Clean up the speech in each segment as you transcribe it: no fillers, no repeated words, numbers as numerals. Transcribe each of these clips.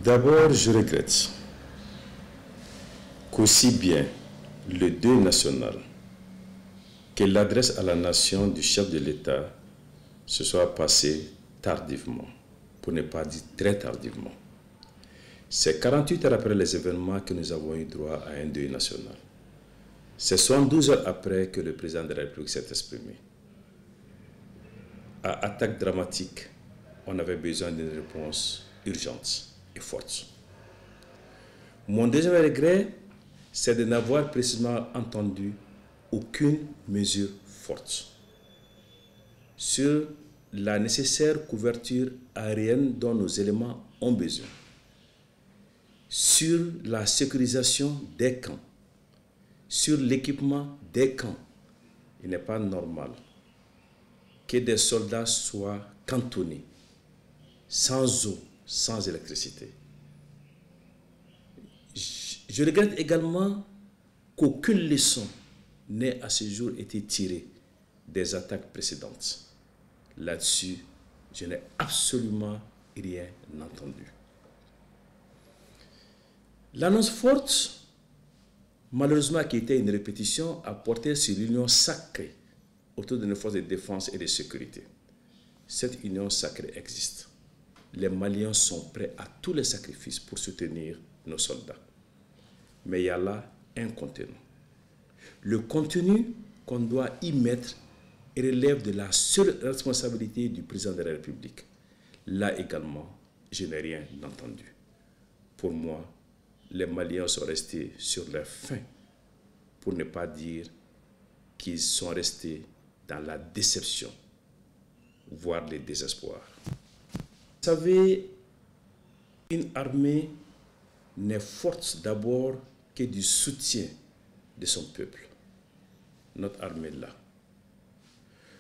D'abord, je regrette qu'aussi bien le deuil national que l'adresse à la nation du chef de l'État se soit passée tardivement, pour ne pas dire très tardivement. C'est 48 heures après les événements que nous avons eu droit à un deuil national. C'est 72 heures après que le président de la République s'est exprimé. À attaque dramatique, on avait besoin d'une réponse urgente et forte. Mon deuxième regret, c'est de n'avoir précisément entendu aucune mesure forte sur la nécessaire couverture aérienne dont nos éléments ont besoin, sur la sécurisation des camps, sur l'équipement des camps. Il n'est pas normal que des soldats soient cantonnés, sans eau, sans électricité. Je regrette également qu'aucune leçon n'ait à ce jour été tirée des attaques précédentes. Là-dessus, je n'ai absolument rien entendu. L'annonce forte, malheureusement qui était une répétition, a porté sur l'union sacrée autour de nos forces de défense et de sécurité. Cette union sacrée existe. Les Maliens sont prêts à tous les sacrifices pour soutenir nos soldats. Mais il y a là un contenu. Le contenu qu'on doit y mettre relève de la seule responsabilité du président de la République. Là également, je n'ai rien entendu. Pour moi, les Maliens sont restés sur leur faim, pour ne pas dire qu'ils sont restés dans la déception, voire le désespoir. Vous savez, une armée n'est forte d'abord que du soutien de son peuple. Notre armée là.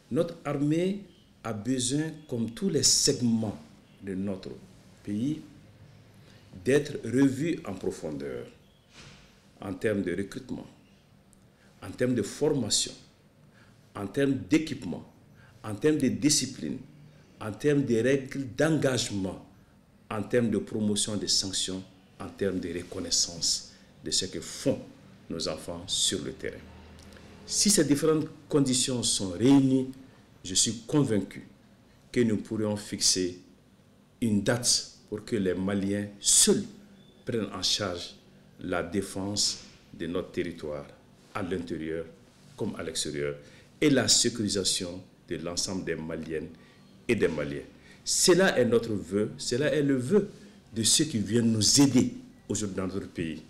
Notre armée a besoin, comme tous les segments de notre pays, d'être revue en profondeur en termes de recrutement, en termes de formation, en termes d'équipement, en termes de discipline, en termes de règles d'engagement, en termes de promotion des sanctions, en termes de reconnaissance de ce que font nos enfants sur le terrain. Si ces différentes conditions sont réunies, je suis convaincu que nous pourrions fixer une date pour que les Maliens seuls prennent en charge la défense de notre territoire, à l'intérieur comme à l'extérieur, et la sécurisation de l'ensemble des Maliennes et des Maliens. Cela est notre vœu, cela est le vœu de ceux qui viennent nous aider aujourd'hui dans notre pays.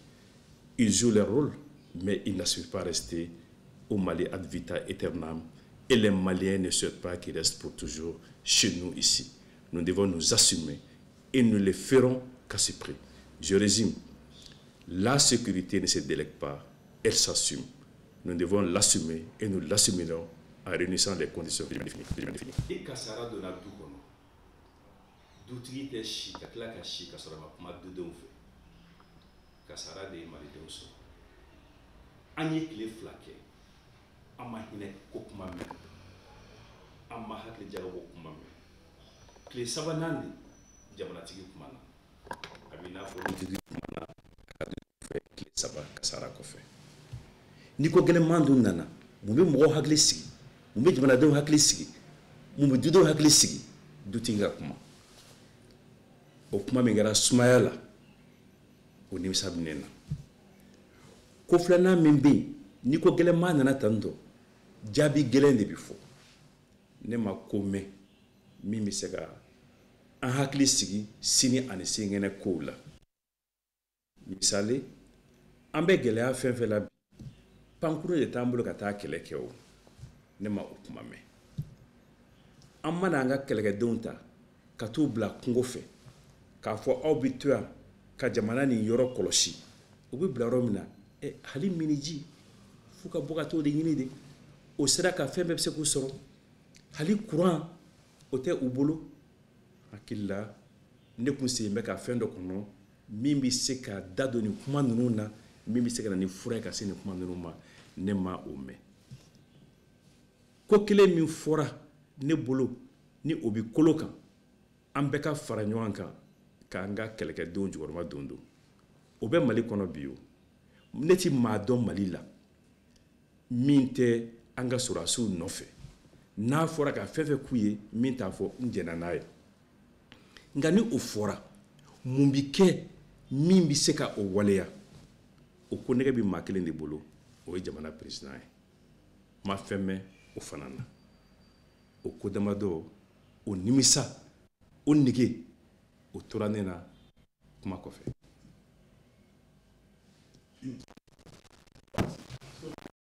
Ils jouent leur rôle, mais ils n'assurent pas rester au Mali ad vita aeternam, et les Maliens ne souhaitent pas qu'ils restent pour toujours chez nous ici. Nous devons nous assumer et nous le ferons qu'à ce prix. Je résume, la sécurité ne se délègue pas, elle s'assume. Nous devons l'assumer et nous l'assumerons en réunissant les conditions définies. I kasara donna du kɔnɔ, dutigi tɛ si ka tila ka si ka sɔrɔ a ma kuma dudenw fɛ. Kasara de ye malidenw sɔrɔ. An ye tile 2 kɛ, an ma hinɛ ko kuma mɛn, an ma hakili jagabɔ kuma mɛn. Tile sabanan de jamanatigi kuma na, a b'i n'a fɔ dutigi kuma na a ka du fɛ tile 3 kasara kɔfɛ. Ni ko gɛlɛnman dun nana, mun bɛ mɔgɔw hakili sigi, mun bɛ jamanadenw hakili sigi, mun bɛ dudenw hakili sigi? Dutigi ka kuma. O kuma min kɛra sumaya la, o nimisa bɛ ne na. Ko filanan min bɛ yen, ni ko gɛlɛnman nana tan tɔ, jaabi gɛlɛn de bɛ fɔ. Ne ma ko mɛn min bɛ se ka an hakili sigi sini ani sinikɛnɛ kow la. Misali, an bɛ gɛlɛya fɛn fɛn la bi, pankuru de t'an bolo ka taa kɛlɛ kɛ o. Ne ma o kuma mɛn. An mana an ka kɛlɛkɛdenw ta ka t'u bila kungo fɛ, k'a fɔ aw bɛ to yan ka jamana nin yɔrɔ kɔlɔsi, u bɛ bila yɔrɔ min na, hali miniji f'u ka bɔ ka t'o de ɲini de. O sera ka fɛn bɛɛ bɛ se k'u sɔrɔ, hali courant o tɛ u bolo. Hakili la, ne kun sen bɛ ka fɛn dɔ kɔnɔ min bɛ se ka da don nin kuma ninnu na, min bɛ se ka na ni fura ye ka se nin kuma ninnu ma, ne ma o mɛn. Ko kelen min fɔra ne bolo ni o bɛ kolo kan, an bɛɛ ka fara ɲɔgɔn kan. k'an ka kɛlɛkɛdenw jukɔrɔma don don. O bɛ Mali kɔnɔ bi. O ne ti maa dɔn Mali la min tɛ an ka sɔrɔdasiw nɔfɛ, n'a fɔra ka fɛn fɛn k'u ye, min t'a fɔ n jɛnna n'a ye. Nka ni o fɔra, mun bi kɛ min bɛ se ka o waleya? O ko nɛgɛ bɛ maa kelen de bolo, o ye jamana président ye. N ma fɛn mɛn o fana na. O ko damadɔ, o nimisa, o nege, o tora ne na kuma kɔfɛ.